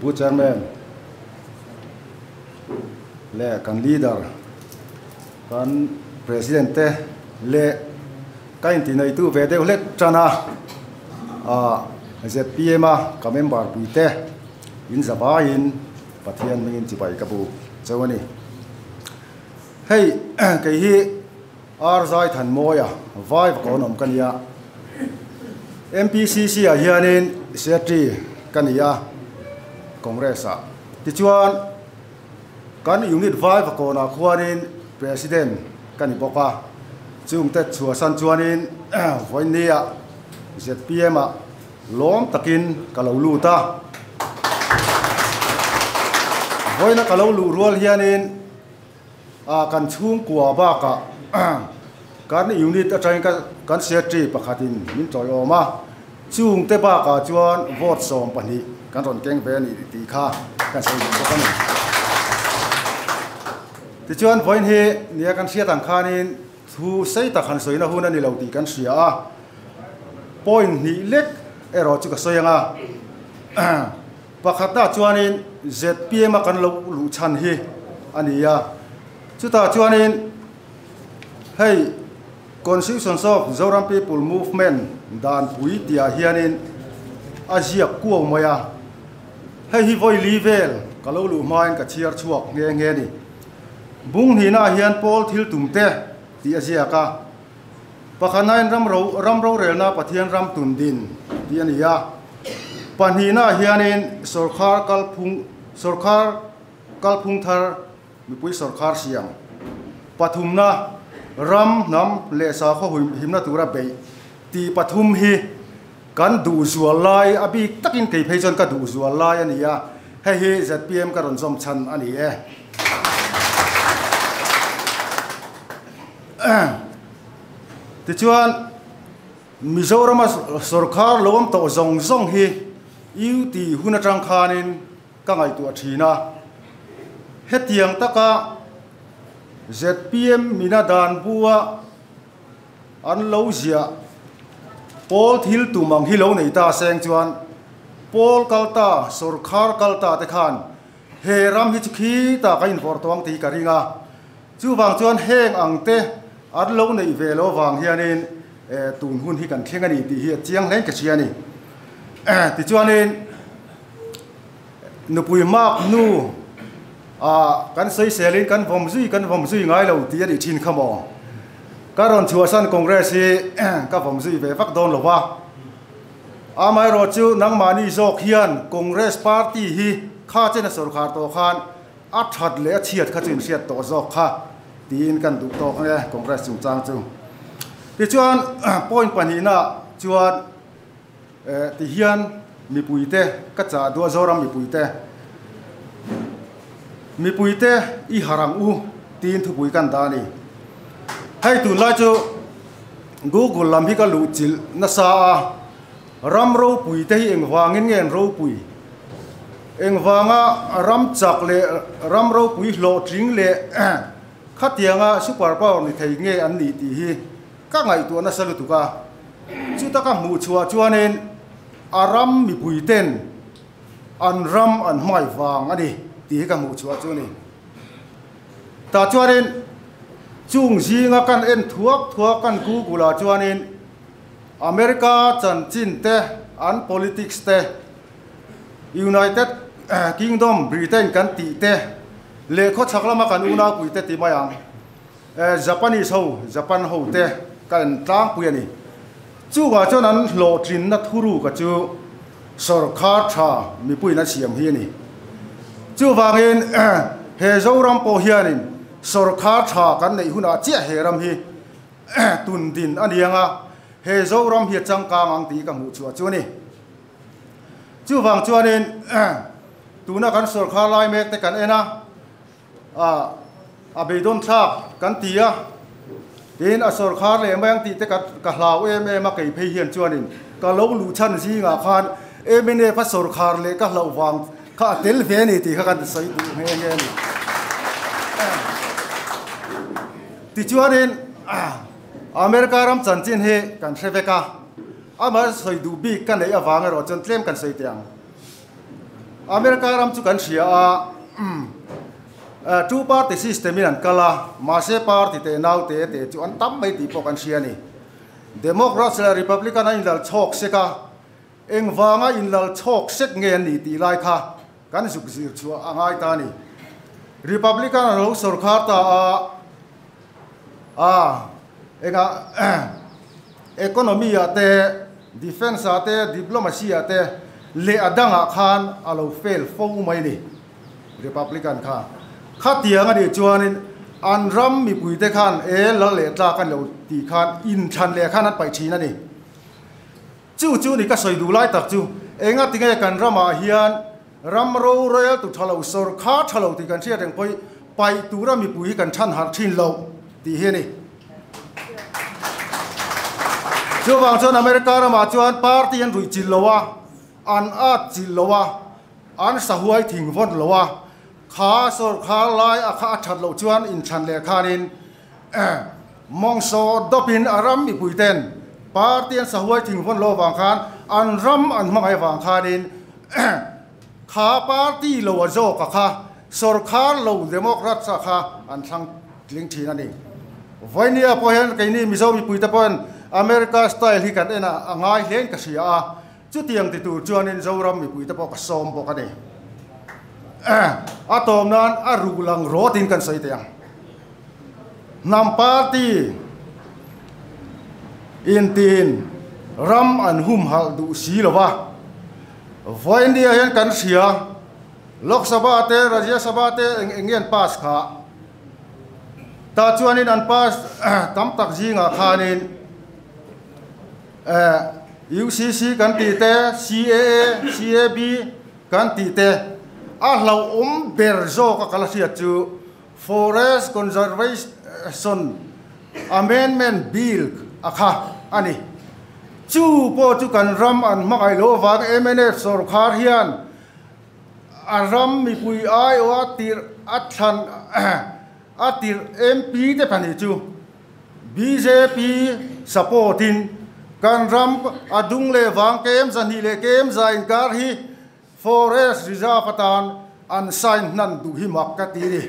Pu Chairman leh kan Leader, kan President te leh ka intineitu ve deuh hlek tan a, zpm a ka member pui te in zavaiin Pathian hmingin chibai ka buk cheu a ni. Hei kei hi Arzai Thanmawia vai vakawn awm ka nia. MPCC ah hianin Secretary ka ni a Congress ah. Tichuan kan unit vai vakawnah khuanin President ka ni bawk a. Chungte chhuahsan chuanin vawiin ah zpm ah lawm takin ka lo lut a. Vawiina ka lo luh rual hianin Ah kan chhungkua bakah kan unit atangin ka kan secretary pakhatin min tawiawm a, chungte bakah chuan vote 12 kan rawn keng ve a ni tih kha kan sawi duh bawk a ni. Tichuan vawiin hi nia kan hriat ang khanin thu sei tak han sawina hun a ni lo tih kan hria a, point hnih lek erawh chu ka sawi ang a. Pakhatna chuanin zpm a kan lo luh chhan hi a ni a, chutah chuanin hei Constitution of Zoram People Movement danpui tihah hianin a ziak kuau mai a, hei hi vawi li vel ka lo luh hmain ka chhiar chhuak nghe nghe a ni. Bung hnihnaah hian pawl thil tum te tih a ziak a, Pakhatnain ram ro ram rorelna Pathian ram tun din tih a ni a. Pahnihnaah hianin sawrkhar kalphung sawrkhar kalphung thar mipui sawrkhar siam. Pathumna ram hnam leh sakhaw himna tura beih tih pathum hi kan duh zual lai a bik takin kei phei chuan ka duh zual lai a ni a, hei hi zpm ka rawn zawm chhan a ni e. Tichuan, Mizorama sawrkhar lo awm tawh zawng zawng hi UT hun atang khanin ka ngaihtuah thin a. Hetiang taka zpm mina dan bua an lo ziah pawl thil tum ang hi lo nei ta seng chuan pawl kal ta, sawrkhar kal ta te khan he ram hi chu khitah ka invawrh tawh ang tih ka ring a. Chuvang chuan heng ang te an lo neih ve lo vang hianin tun hun hi kan thleng a ni tih hi a chiang hlein ka hria a ni. Tichuanin nupui mak nu ah kan sawiselin kan vawm zui kan vawm zui ngai lo tih a nih thin kha maw? Ka rawn chhuahsan Congress hi ka vawm zui ve vak dawn lo va. Amaherawh chu nangmahni zawk hian Congress party hi kha chena sawrkhar tawh khan A that leh a chhiat kha chu inhriat tawh zawk kha tiin kan duh tawk ang e Congress chungchang chu. Tichuan point pahnihna chuan eh tihian mipuite ka chah duh a Zoram mipuite mipuite i harh ang u tiin thupui kan dah a ni. Hei tunlai chu Google lam hi ka luh chilh nasa a. Ram ropui te hi engvangin nge an ropui? Engvanga ram chak leh ram ropui hlawhtling leh khatianga super power ni thei nge an nih tih hi ka ngaihtuah nasa lutuk a. Chuta ka hmuh chhuah chuanin a ram mipui ten an ram an hmai vang a ni tih hi ka hmuh chhuah chu a ni. Tah chuanin chung zinga kan en thuak thuak kan Google ah chuanin America chanchin te, an politics te, United Kingdom, Britain kan tih te leh khawchhak lama kan unaupui te ti mai ang, Japanese ho, Japan ho te ka en tlangpui a ni. Chungah chuan an hlawhtlinna thuruka chu sawrkhar tha mipuiin a siam hi a ni. Chuvangin he Zoram pawh hianin sawrkhar tha kan neih hunah chiah he ram hi Tun din a ni ang a, he Zoram hi a changkang ang tih ka hmuh chhuah chu a ni. Chuvang chuanin tuna kan sawrkhar lai mek te kan en a, a beidawn thlak kan ti a, tin a sawrkhar leh mai ang tih te ka hlau em em a kei phei hian chuanin ka lo luh chhan zingah khan mnf a sawrkhar leh ka hlauh vang kha a tel ve a ni tih kha kan sawi duh nghe nghe a ni. Tichuanin America ram chanchin hi kan hre vek a, amah sawi duh bik ka neih avang erawh chuan tlem kan sawi teh ang. America ram chu kan hria a, two party system in an kal a, mahse party teh nau te te chu an tam mai tih pawh kan hria a ni. Democrats leh Republican an inlal chhawk sek a, engvanga inlal chhawk sek nge an nih tih lai kha kan zuk zir chhuah a ngai ta a ni. Republican an lo sawrkhar ta a, a engah economy ah te, defence ah te, diplomacy ah te leh a dangah khan a lo fail fo mai a ni. Republican kha khatiang a nih chuanin an ram mipuite khan e lal leh tlak a ni lo tih khan inthlan leh khan an paih thin a ni. Chu chu ni ka sawi duh lai tak chu enga tinge kan ramah hian ram rorel tu tha lo sawrkhar tha lo tih kan hriat reng pawh paih tura mipui hi kan than harh thin lo tih hi a ni. Chuvang chuan America ramah chuan party an ruih chilh lo a, an at chilh lo a, an sahuai thing vawn lo a, kha sawrkhar lai a kha a that loh chuan inthlan leh khanin mawngsaw dawpin a ram mipui ten party an sahuai thing vawn lo avang khan an ram an hmangaih avang khanin kha party lo a zawk a kha sawrkhar lo Democrats a kha an thlang tling thin a ni. Vawini-ah pawh hian keini Mizo mipuite pawhin America style hi kan en a a ngai hlein ka hria a, chutiang ti tur chuanin Zoram mipuite pawh ka sawm bawk a ni. A tawm nan a ruh lang rawtin kan sawi teh ang. Hnam party intiin ram an humhalh duh si lo va, Vawini-ah hian kan hria. Lok Sabha te Rajya Sabha te eng eng nge an pass kha? Tah chuanin an pass tam tak zingah khanin UCC kan tih te, CAA, CAB kan tih te a hlauhawm ber zawk a kal a hriat chu Forest Conservation Amendment Bill a kha a ni. Chu pawh chu kan ram an hmangaih loh avang mnf sawrkhar hian A ram mipui aiawh a tirh a thlan a tirh MP te pahnih chu bjp support in kan ram a dung leh vang kem zahnih leh kem za inkar hi forest reserve atan an sign hnan duh hi mak ka ti ni.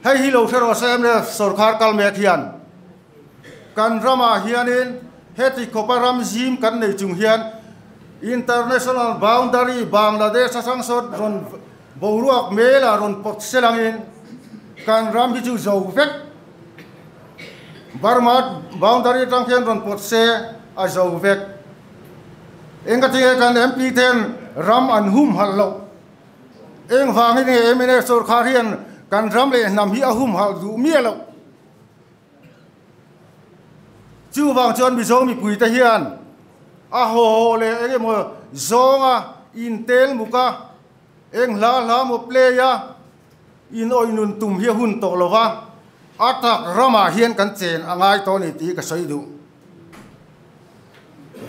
Hei hi lo hre rawh se mnf sorkar kal mek hian Kan ramah hianin heti khawpa ram zim kan nei chung hian International Boundary Bangladesh atang sawn rawn boruak melah rawn pawt selangin kan ram hi chu zo vek. Burma boundary atang hian rawn pawt se a zo vek. Engati nge kan MP ten ram an humhalh loh? Engvangin nge mnf sorkar hian kan ram leh hnam hi a humhalh duh miah loh? Chuvang chuan Mizo mipuite hian a haw haw leh eng emaw zawnga intel muk a, eng hla hla maw play a, inawih nun tum hi a hun tawh lo va, a tak ramah hian kan chen a ngai tawh a ni tih ka sawi duh.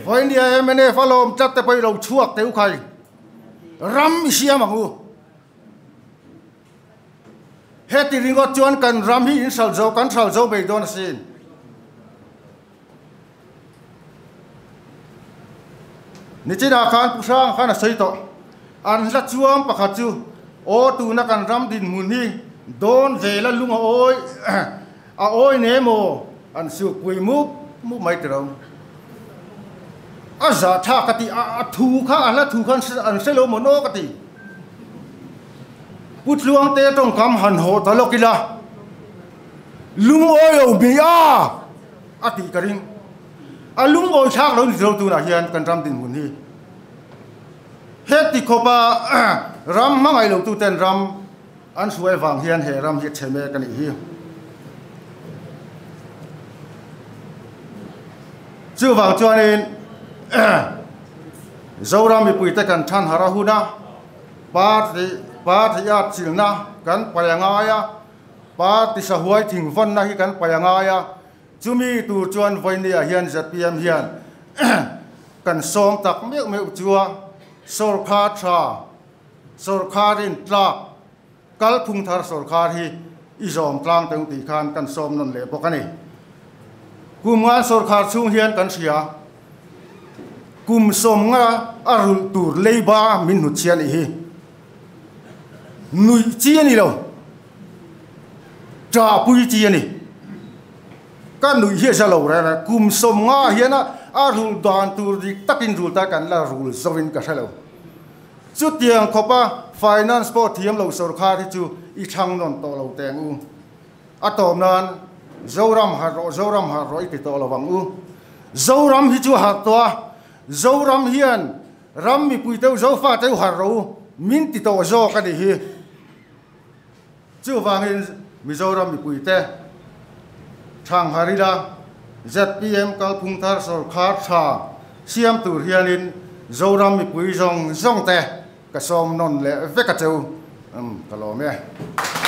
Vawinia mnf a lawm tlat te pawh i lo chhuak teh u khai, ram i siam ang u. Heti ringawt chuan kan ram hi in hral zo, kan hral zo mai dawn asin. Nichinah khan Pu Hrang khan a sawi tawh. An hla chuang pakhat chu, Aw tuna kan ram dinhmun hi dawn vela lung a awi a awi ne maw? An sukpui mup mup mai tiro. A zah tha ka ti, a thu kha a hla thu kha an hre lo maw naw ka ti. Pu Tluangte tawngkam han haw ta lawk ila, lungawi lo mi a a tih ka ring. A lungawi thlak lo ni lo tunah hian kan ram dinhmun hi. Heti khawpa ram hmangaih lo tuten ram an hruai vang hian he ram hi a chhe mek a nih hi. Chuvang chuanin Zoram mipuite kan than harh a hun a, Party party a chilna kan paih a ngai a, party sahuai thingvawnna hi kan paih a ngai a, chumi tur chuan vawinia hian zpm hian kan sawm tak meuh meuh chu a, sawrkhar tha, sawrkharin tlak kalphung thar sawrkhar hi i zawm tlang teng tih khan kan sawm nawn leh bawk a ni. Kum ngan sawrkhar chhung hian kan hria. Kum 50 a rulh tur leiba min hnut chhia nih hi. Nuih chi a ni lo. Ṭahpui chi a ni. Ka nuih hi a za lo reng a, kum 50 hian a rulh dan tur dik takin rul ta kan la rul zo in ka hre lo. Chutiang khawpa finance pawh thiam lo sorkar hi chu i thlang nawn tawh lo teng u. A tawp nan Zoram harh rawh, Zoram harh rawh i ti tawh lo ang u. Zoram hi chu a harh tawh a, Zoram hian ram mipui teuh Zofa teuh harh rawh u min ti tawh zawk a nih hi. Chuvangin Mizoram mipuite Thangharh ila zpm kalphung thar sorkar tha siam tur hianin Zoram mipui zawng zawng te ka sawm nawn leh vek a cheu. Ka lawm e.